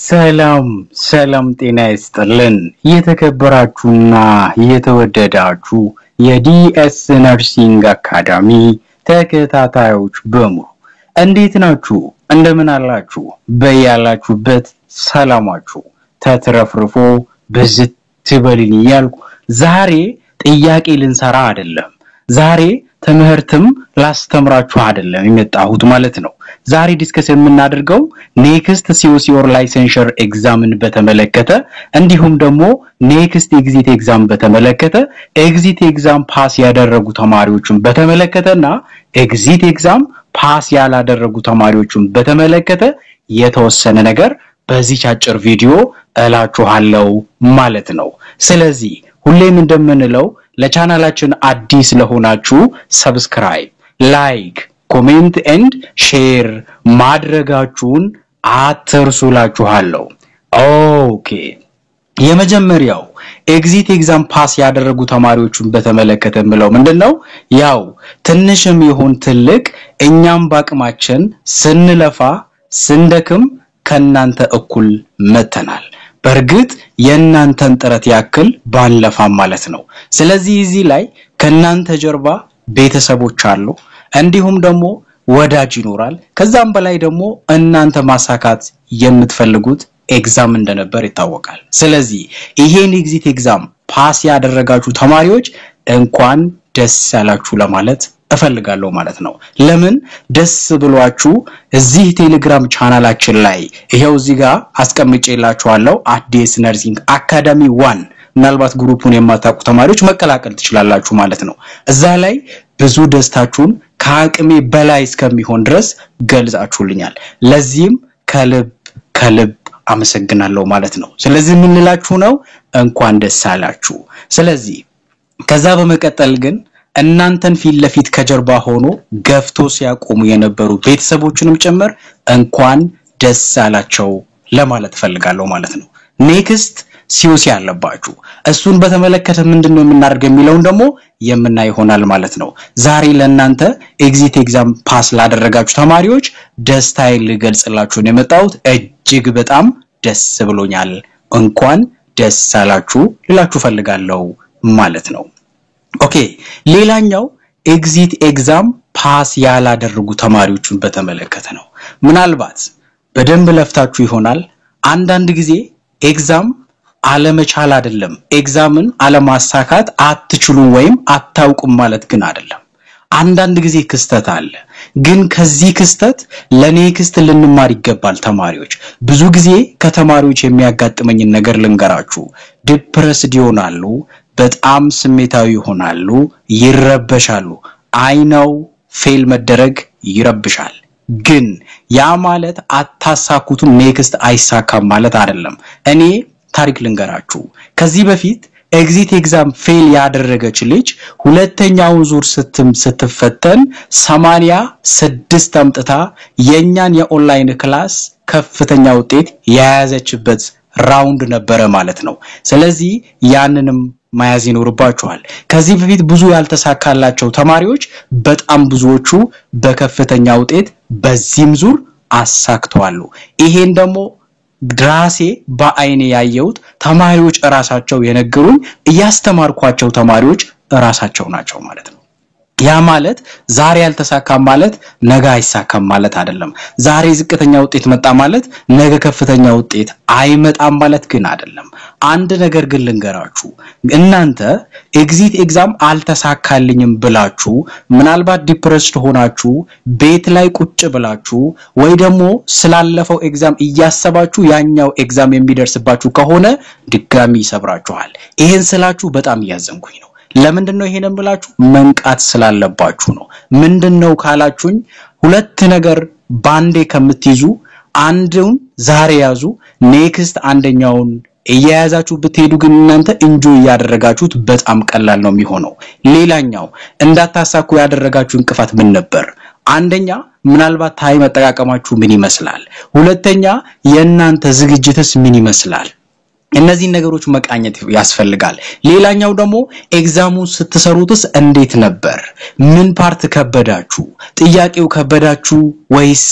ሰላም ሰላም፣ ጤና ይስጥልን የተከበራችሁና የተወደዳችሁ የ DS Nursing Academy ተከታታዮች በሙሉ እንዴት ናችሁ? እንደምን አላችሁ? በያላችሁበት ሰላማችሁ ተትረፍርፎ ብዝት ትበልኝ እያልኩ ዛሬ ጥያቄ ልንሰራ አይደለም። ዛሬ ትምህርትም ላስተምራችሁ አይደለም የመጣሁት ማለት ነው። ዛሬ discuss የምናደርገው next COC or licensure exam ን በተመለከተ፣ እንዲሁም ደግሞ next exit exam በተመለከተ፣ exit exam pass ያደረጉ ተማሪዎችን በተመለከተና exit exam pass ያላደረጉ ተማሪዎችን በተመለከተ የተወሰነ ነገር በዚህ አጭር ቪዲዮ እላችኋለሁ ማለት ነው። ስለዚህ ሁሌም እንደምንለው ለቻናላችን አዲስ ለሆናችሁ subscribe፣ like፣ comment and share ማድረጋችሁን አትርሱላችኋለሁ። Okay፣ የመጀመሪያው exit exam pass ያደረጉ ተማሪዎችን በተመለከተ የምለው ምንድነው? ያው ትንሽም ይሁን ትልቅ እኛም በአቅማችን ስንለፋ ስንደክም ከናንተ እኩል መተናል። በእርግጥ የእናንተን ጥረት ያክል ባንለፋም ማለት ነው። ስለዚህ እዚህ ላይ ከናንተ ጀርባ ቤተሰቦች አሉ፣ እንዲሁም ደግሞ ወዳጅ ይኖራል። ከዛም በላይ ደግሞ እናንተ ማሳካት የምትፈልጉት exam እንደነበር ይታወቃል። ስለዚህ ይሄን exit exam pass ያደረጋችሁ ተማሪዎች እንኳን ደስ ያላችሁ ለማለት እፈልጋለሁ ማለት ነው። ለምን ደስ ብሏችሁ እዚህ ቴሌግራም ቻናላችን ላይ ይሄው እዚህ ጋር አስቀምጬላችኋለሁ፣ አዲስ Nursing Academy 1፣ ምናልባት group ኡን የማታውቁ ተማሪዎች መቀላቀል ትችላላችሁ ማለት ነው። እዛ ላይ ብዙ ደስታችሁን ከአቅሜ በላይ እስከሚሆን ድረስ ገልጻችሁልኛል። ለዚህም ከልብ ከልብ አመሰግናለሁ ማለት ነው። ስለዚህ የምንላችሁ ነው እንኳን ደስ አላችሁ። ስለዚህ ከዛ በመቀጠል ግን እናንተን ፊት ለፊት ከጀርባ ሆኖ ገፍቶ ሲያቆሙ የነበሩ ቤተሰቦችንም ጭምር እንኳን ደስ አላቸው ለማለት እፈልጋለሁ ማለት ነው። Next COC አለባችሁ፣ እሱን በተመለከተ ምንድን ነው የምናደርገው የሚለውን ደግሞ የምናይ ይሆናል ማለት ነው። ዛሬ ለእናንተ exit exam pass ላደረጋችሁ ተማሪዎች ደስታዬን ልገልጽላችሁ ነው የመጣሁት። እጅግ በጣም ደስ ብሎኛል። እንኳን ደስ አላችሁ ልላችሁ ፈልጋለሁ ማለት ነው። Okay፣ ሌላኛው exit exam pass ያላደረጉ ተማሪዎችን በተመለከተ ነው። ምናልባት በደንብ ለፍታችሁ ይሆናል። አንዳንድ ጊዜ exam አለመቻል አይደለም፣ exam ን አለማሳካት አትችሉም ወይም አታውቁም ማለት ግን አይደለም። አንዳንድ ጊዜ ክስተት አለ። ግን ከዚህ ክስተት ለ next ልንማር ይገባል። ተማሪዎች፣ ብዙ ጊዜ ከተማሪዎች የሚያጋጥመኝን ነገር ልንገራችሁ። Depressed ይሆናሉ፣ በጣም ስሜታዊ ይሆናሉ፣ ይረበሻሉ። I know fail መደረግ ይረብሻል። ግን ያ ማለት አታሳኩትም፣ next አይሳካም ማለት አይደለም። እኔ ታሪክ ልንገራችሁ። ከዚህ በፊት exit exam fail ያደረገች ልጅ ሁለተኛውን ዙር ስትፈተን 86 አምጥታ የኛን የ online class ከፍተኛ ውጤት የያዘችበት round ነበረ ማለት ነው። ስለዚህ ያንንም መያዝ ይኖርባችኋል። ከዚህ በፊት ብዙ ያልተሳካላቸው ተማሪዎች በጣም ብዙዎቹ በከፍተኛ ውጤት በዚህም ዙር አሳክተዋል። ይሄን ደግሞ ራሴ በአይኔ ያየሁት፣ ተማሪዎች እራሳቸው የነገሩኝ፣ እያስተማርኳቸው ተማሪዎች እራሳቸው ናቸው ማለት ነው። ያ ማለት ዛሬ ያልተሳካም ማለት ነገ አይሳካም ማለት አይደለም። ዛሬ ዝቅተኛ ውጤት መጣ ማለት ነገ ከፍተኛ ውጤት አይመጣም ማለት ግን አይደለም። አንድ ነገር ግን ልንገራችሁ፣ እናንተ exit exam አልተሳካልኝም ብላችሁ ምናልባት depressed ሆናችሁ ቤት ላይ ቁጭ ብላችሁ ወይ ደግሞ ስላለፈው exam እያሰባችሁ ያኛው exam የሚደርስባችሁ ከሆነ ድጋሚ ይሰብራችኋል። ይሄን ስላችሁ በጣም እያዘንኩኝ ነው። ለምንድን ነው ይሄንን ብላችሁ መንቃት ስላለባችሁ ነው። ምንድን ነው ካላችሁኝ ሁለት ነገር ባንዴ ከምትይዙ አንዱን ዛሬ ያዙ፣ next አንደኛውን እየያዛችሁ ብትሄዱ ግን እናንተ enjoy እያደረጋችሁት በጣም ቀላል ነው የሚሆነው። ሌላኛው እንዳታሳኩ ያደረጋችሁ እንቅፋት ምን ነበር? አንደኛ ምናልባት time አጠቃቀማችሁ ምን ይመስላል? ሁለተኛ የእናንተ ዝግጅትስ ምን ይመስላል? እነዚህን ነገሮች መቃኘት ያስፈልጋል። ሌላኛው ደግሞ exam ኡን ስትሰሩትስ እንዴት ነበር? ምን part ከበዳችሁ? ጥያቄው ከበዳችሁ ወይስ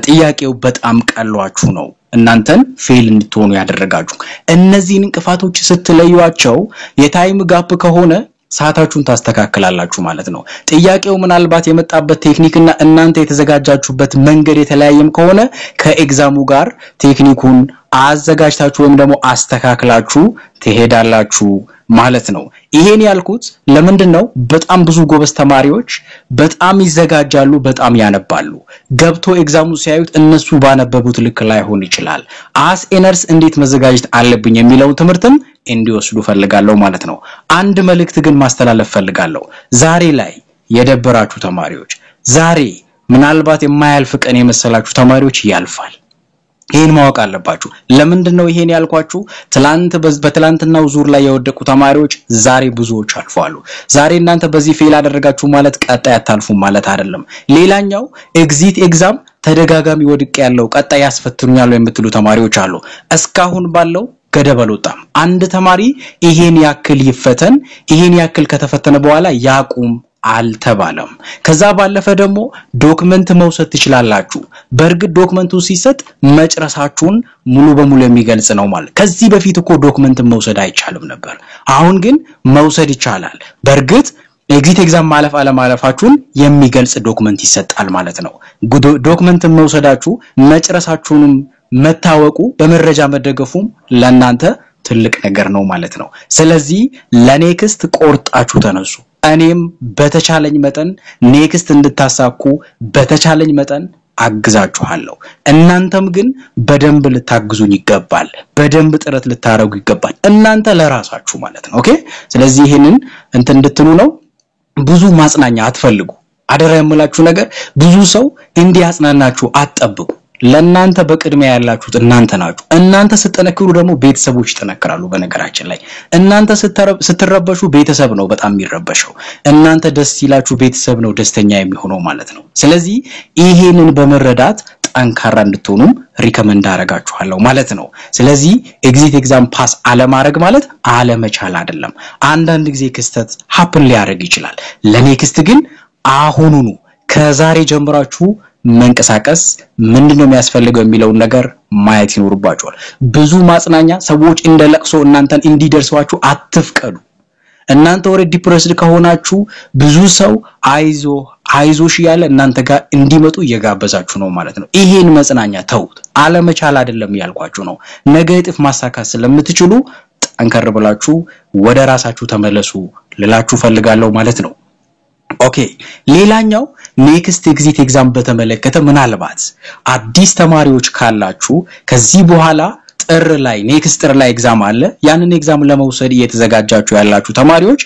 ጥያቄው በጣም ቀሏችሁ ነው? እናንተን fail እንድትሆኑ ያደረጋችሁ። እነዚህን እንቅፋቶች ስትለዩዋቸው የ time gap ከሆነ ሰዓታችሁን ታስተካክላላችሁ ማለት ነው። ጥያቄው ምናልባት የመጣበት ቴክኒክና እናንተ የተዘጋጃችሁበት መንገድ የተለያየም ከሆነ ከ exam ኡ ጋር ቴክኒኩን አዘጋጅታችሁ ወይም ደግሞ አስተካክላችሁ ትሄዳላችሁ ማለት ነው። ይሄን ያልኩት ለምንድን ነው? በጣም ብዙ ጎበዝ ተማሪዎች በጣም ይዘጋጃሉ፣ በጣም ያነባሉ። ገብቶ exam ኡ ሲያዩት እነሱ ባነበቡት ልክ ላይሆን ይችላል። As a nurse እንዴት መዘጋጀት አለብኝ የሚለውን ትምህርትም እንዲወስዱ ፈልጋለሁ ማለት ነው። አንድ መልእክት ግን ማስተላለፍ ፈልጋለሁ። ዛሬ ላይ የደበራችሁ ተማሪዎች፣ ዛሬ ምናልባት የማያልፍ ቀን የመሰላችሁ ተማሪዎች፣ ያልፋል። ይሄን ማወቅ አለባችሁ። ለምንድን ነው ይሄን ያልኳችሁ? ትላንት በትላንትናው ዙር ላይ የወደቁ ተማሪዎች ዛሬ ብዙዎች አልፈዋል። ዛሬ እናንተ በዚህ fail አደረጋችሁ ማለት ቀጣይ አታልፉም ማለት አይደለም። ሌላኛው exit exam ተደጋጋሚ ወድቄያለሁ፣ ቀጣይ ያስፈትኑኛል የምትሉ ተማሪዎች አሉ። እስካሁን ባለው ገደብ አልወጣም። አንድ ተማሪ ይሄን ያክል ይፈተን፣ ይሄን ያክል ከተፈተነ በኋላ ያቁም አልተባለም። ከዛ ባለፈ ደግሞ document መውሰድ ትችላላችሁ። በእርግጥ document ኡ ሲሰጥ መጨረሳችሁን ሙሉ በሙሉ የሚገልጽ ነው ማለት። ከዚህ በፊት እኮ document መውሰድ አይቻልም ነበር። አሁን ግን መውሰድ ይቻላል። በእርግጥ exit exam ማለፍ አለማለፋችሁን የሚገልጽ document ይሰጣል ማለት ነው። Document ን መውሰዳችሁ መጨረሳችሁንም መታወቁ በመረጃ መደገፉም ለእናንተ ትልቅ ነገር ነው ማለት ነው። ስለዚህ ለ next ቆርጣችሁ ተነሱ። እኔም በተቻለኝ መጠን next እንድታሳኩ በተቻለኝ መጠን አግዛችኋለሁ። እናንተም ግን በደንብ ልታግዙኝ ይገባል። በደንብ ጥረት ልታረጉ ይገባል። እናንተ ለራሳችሁ ማለት ነው። Okay። ስለዚህ ይሄንን እንትን እንድትሉ ነው። ብዙ ማጽናኛ አትፈልጉ። አደራ የምላችሁ ነገር፣ ብዙ ሰው እንዲያጽናናችሁ አትጠብቁ። ለእናንተ በቅድሚያ ያላችሁት እናንተ ናችሁ። እናንተ ስትጠነክሩ ደግሞ ቤተሰቦች ይጠነክራሉ። በነገራችን ላይ እናንተ ስትረበሹ ቤተሰብ ነው በጣም የሚረበሸው። እናንተ ደስ ሲላችሁ ቤተሰብ ነው ደስተኛ የሚሆነው ማለት ነው። ስለዚህ ይሄንን በመረዳት ጠንካራ እንድትሆኑም recommend አደርጋችኋለሁ ማለት ነው። ስለዚህ exit exam pass አለማድረግ ማለት አለመቻል አይደለም። አንዳንድ ጊዜ ክስተት happen ሊያደርግ ይችላል። ለ next ግን አሁኑኑ ከዛሬ ጀምራችሁ መንቀሳቀስ፣ ምንድነው የሚያስፈልገው የሚለውን ነገር ማየት ይኖርባችኋል። ብዙ ማጽናኛ ሰዎች እንደ ለቅሶ እናንተን እንዲደርሷችሁ አትፍቀዱ። እናንተ already depressed ከሆናችሁ ብዙ ሰው አይዞ አይዞሽ እያለ እናንተ ጋር እንዲመጡ እየጋበዛችሁ ነው ማለት ነው። ይሄን መጽናኛ ተውት። አለመቻል አይደለም እያልኳችሁ ነው። ነገ እጥፍ ማሳካት ስለምትችሉ ጠንከር ብላችሁ ወደ ራሳችሁ ተመለሱ ልላችሁ ፈልጋለሁ ማለት ነው። Okay፣ ሌላኛው next exit exam በተመለከተ ምናልባት አዲስ ተማሪዎች ካላችሁ፣ ከዚህ በኋላ ጥር ላይ፣ next ጥር ላይ exam አለ። ያንን exam ለመውሰድ እየተዘጋጃችሁ ያላችሁ ተማሪዎች፣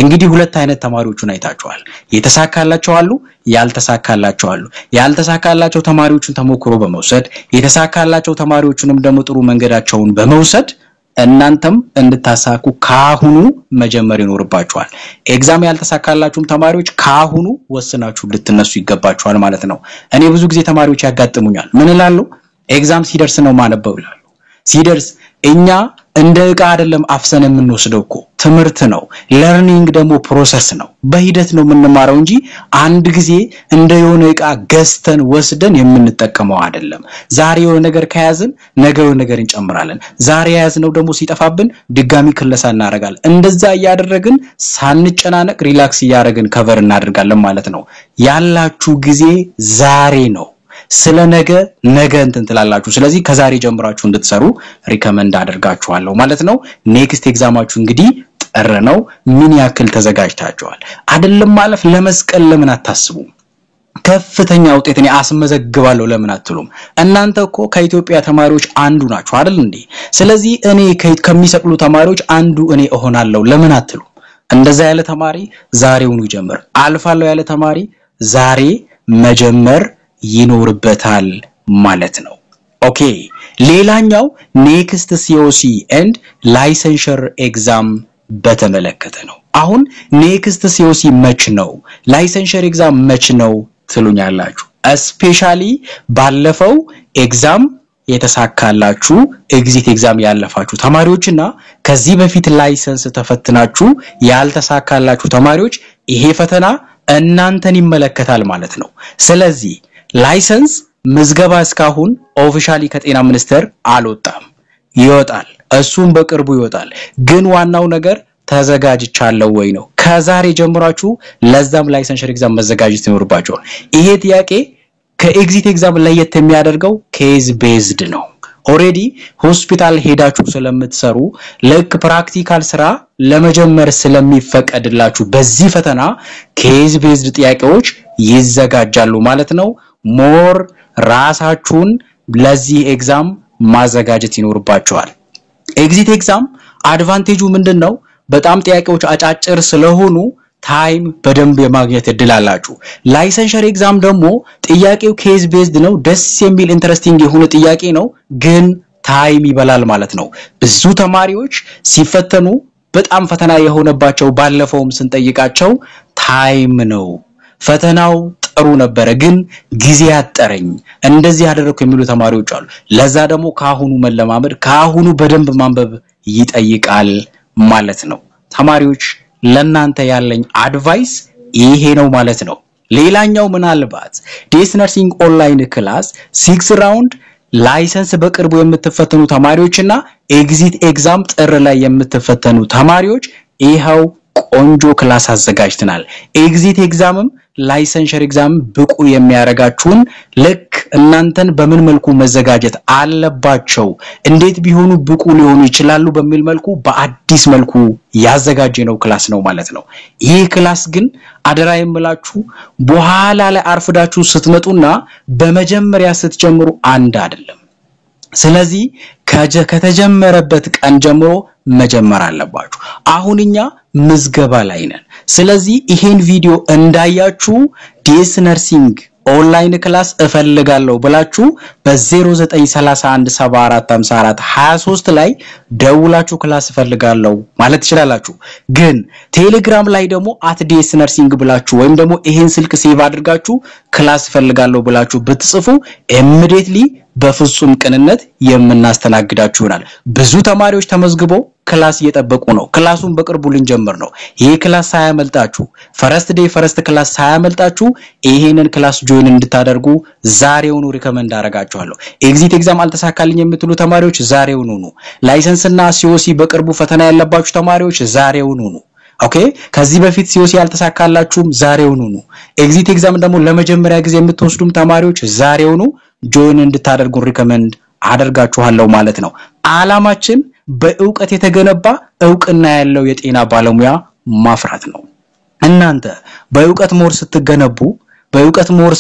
እንግዲህ ሁለት አይነት ተማሪዎችን አይታችኋል። የተሳካላቸው አሉ፣ ያልተሳካላቸው አሉ። ያልተሳካላቸው ተማሪዎችን ተሞክሮ በመውሰድ፣ የተሳካላቸው ተማሪዎችንም ደግሞ ጥሩ መንገዳቸውን በመውሰድ እናንተም እንድታሳኩ ካሁኑ መጀመር ይኖርባችኋል። Exam ያልተሳካላችሁም ተማሪዎች ካሁኑ ወስናችሁ ልትነሱ ይገባችኋል ማለት ነው። እኔ ብዙ ጊዜ ተማሪዎች ያጋጥሙኛል። ምን ይላሉ? Exam ሲደርስ ነው ማነበው ይላሉ። ሲደርስ እኛ እንደ ዕቃ አይደለም አፍሰን የምንወስደው እኮ፣ ትምህርት ነው። Learning ደግሞ process ነው። በሂደት ነው የምንማረው እንጂ አንድ ጊዜ እንደ የሆነ ዕቃ ገዝተን ወስደን የምንጠቀመው አይደለም። ዛሬ የሆነ ነገር ከያዝን ነገ የሆነ ነገር እንጨምራለን። ዛሬ የያዝነው ደግሞ ሲጠፋብን ድጋሚ ክለሳ እናደርጋለን። እንደዛ እያደረግን ሳንጨናነቅ relax እያደረግን cover እናደርጋለን ማለት ነው። ያላችሁ ጊዜ ዛሬ ነው። ስለ ነገ ነገ እንትን ትላላችሁ። ስለዚህ ከዛሬ ጀምራችሁ እንድትሰሩ recommend አደርጋችኋለሁ ማለት ነው። Next exam ኣችሁ እንግዲህ ጥር ነው። ምን ያክል ተዘጋጅታችኋል? አይደለም ማለፍ፣ ለመስቀል ለምን አታስቡም? ከፍተኛ ውጤት እኔ አስመዘግባለሁ ለምን አትሉም? እናንተ እኮ ከኢትዮጵያ ተማሪዎች አንዱ ናችሁ አይደል እንዴ? ስለዚህ እኔ ከሚሰቅሉ ተማሪዎች አንዱ እኔ እሆናለሁ ለምን አትሉም? እንደዛ ያለ ተማሪ ዛሬውኑ ይጀምር። አልፋለሁ ያለ ተማሪ ዛሬ መጀመር ይኖርበታል ማለት ነው። Okay፣ ሌላኛው next COC and licensure exam በተመለከተ ነው። አሁን next COC መች ነው? Licensure exam መች ነው ትሉኛላችሁ። Especially ባለፈው exam የተሳካላችሁ፣ exit exam ያለፋችሁ ተማሪዎችና ከዚህ በፊት license ተፈትናችሁ ያልተሳካላችሁ ተማሪዎች ይሄ ፈተና እናንተን ይመለከታል ማለት ነው። ስለዚህ license ምዝገባ እስካሁን officially ከጤና ሚኒስቴር አልወጣም። ይወጣል፣ እሱም በቅርቡ ይወጣል። ግን ዋናው ነገር ተዘጋጅቻለሁ ወይ ነው። ከዛሬ ጀምራችሁ ለዛም licensure exam መዘጋጀት ይኖርባችኋል። ይሄ ጥያቄ ከ exit exam ለየት የሚያደርገው case based ነው። Already ሆስፒታል ሄዳችሁ ስለምትሰሩ፣ ልክ practical ስራ ለመጀመር ስለሚፈቀድላችሁ በዚህ ፈተና case based ጥያቄዎች ይዘጋጃሉ ማለት ነው። More ራሳችሁን ለዚህ exam ማዘጋጀት ይኖርባችኋል። Exit exam advantage ኡ ምንድን ነው? በጣም ጥያቄዎች አጫጭር ስለሆኑ time በደንብ የማግኘት እድል አላችሁ። Licensure exam ደግሞ ጥያቄው case based ነው። ደስ የሚል interesting የሆነ ጥያቄ ነው፣ ግን time ይበላል ማለት ነው። ብዙ ተማሪዎች ሲፈተኑ በጣም ፈተና የሆነባቸው፣ ባለፈውም ስንጠይቃቸው time ነው፣ ፈተናው ጥሩ ነበረ፣ ግን ጊዜ ያጠረኝ፣ እንደዚህ ያደረኩ የሚሉ ተማሪዎች አሉ። ለዛ ደግሞ ከአሁኑ መለማመድ፣ ከአሁኑ በደንብ ማንበብ ይጠይቃል ማለት ነው። ተማሪዎች፣ ለናንተ ያለኝ advice ይሄ ነው ማለት ነው። ሌላኛው ምናልባት DS Nursing online class six round license በቅርቡ የምትፈተኑ ተማሪዎችና exit exam ጥር ላይ የምትፈተኑ ተማሪዎች ይኸው ቆንጆ class አዘጋጅተናል። Exit exam ም licensure exam ብቁ የሚያደርጋችሁን፣ ልክ እናንተን በምን መልኩ መዘጋጀት አለባቸው፣ እንዴት ቢሆኑ ብቁ ሊሆኑ ይችላሉ በሚል መልኩ በአዲስ መልኩ ያዘጋጀነው class ነው ማለት ነው። ይህ class ግን አደራ የምላችሁ በኋላ ላይ አርፍዳችሁ ስትመጡና በመጀመሪያ ስትጀምሩ አንድ አይደለም። ስለዚህ ከተጀመረበት ቀን ጀምሮ መጀመር አለባችሁ። አሁን እኛ ምዝገባ ላይ ነን። ስለዚህ ይሄን ቪዲዮ እንዳያችሁ DS Nursing online class እፈልጋለሁ ብላችሁ በ0931745423 ላይ ደውላችሁ class እፈልጋለሁ ማለት ትችላላችሁ። ግን ቴሌግራም ላይ ደግሞ @DSNursing ብላችሁ ወይም ደግሞ ይሄን ስልክ save አድርጋችሁ class እፈልጋለሁ ብላችሁ ብትጽፉ immediately በፍጹም ቅንነት የምናስተናግዳችሁ ይሆናል። ብዙ ተማሪዎች ተመዝግበው class እየጠበቁ ነው። Class ኡን በቅርቡ ልንጀምር ነው። ይሄ class ሳያመልጣችሁ፣ first day first class ሳያመልጣችሁ ይሄንን class join እንድታደርጉ ዛሬውኑ recommend አደርጋችኋለሁ። Exit exam አልተሳካልኝ የምትሉ ተማሪዎች ዛሬውኑ ኑ። License እና COC በቅርቡ ፈተና ያለባችሁ ተማሪዎች ዛሬውኑ ኑ። Okay፣ ከዚህ በፊት COC ያልተሳካላችሁም ዛሬውኑ ኑ። Exit exam ደግሞ ለመጀመሪያ ጊዜ የምትወስዱም ተማሪዎች ዛሬውኑ join እንድታደርጉ recommend አደርጋችኋለሁ ማለት ነው። አላማችን በእውቀት የተገነባ እውቅና ያለው የጤና ባለሙያ ማፍራት ነው። እናንተ በእውቀት more ስትገነቡ፣ በእውቀት more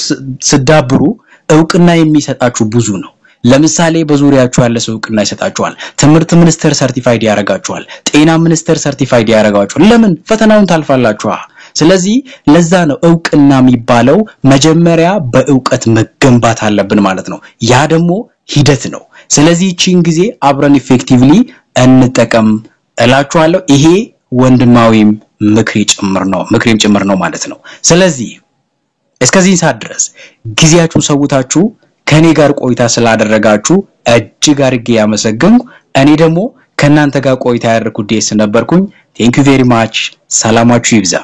ስትዳብሩ እውቅና የሚሰጣችሁ ብዙ ነው። ለምሳሌ በዙሪያችሁ ያለ ሰው እውቅና ይሰጣችኋል። ትምህርት ሚኒስቴር certified ያደርጋችኋል። ጤና ሚኒስቴር certified ያደርጋችኋል። ለምን? ፈተናውን ታልፋላችኋ። ስለዚህ ለዛ ነው እውቅና የሚባለው፣ መጀመሪያ በእውቀት መገንባት አለብን ማለት ነው። ያ ደግሞ ሂደት ነው። ስለዚህ ይህችን ጊዜ አብረን effectively እንጠቀም እላችኋለሁ። ይሄ ወንድማዊም ምክሬ ጭምር ነው፣ ምክሬም ጭምር ነው ማለት ነው። ስለዚህ እስከዚህ ሰዓት ድረስ ጊዜያችሁን ሰውታችሁ ከኔ ጋር ቆይታ ስላደረጋችሁ እጅግ አድርጌ ያመሰግንኩ። እኔ ደግሞ ከእናንተ ጋር ቆይታ ያደረኩት ዴስ ነበርኩኝ። Thank you very much። ሰላማችሁ ይብዛ።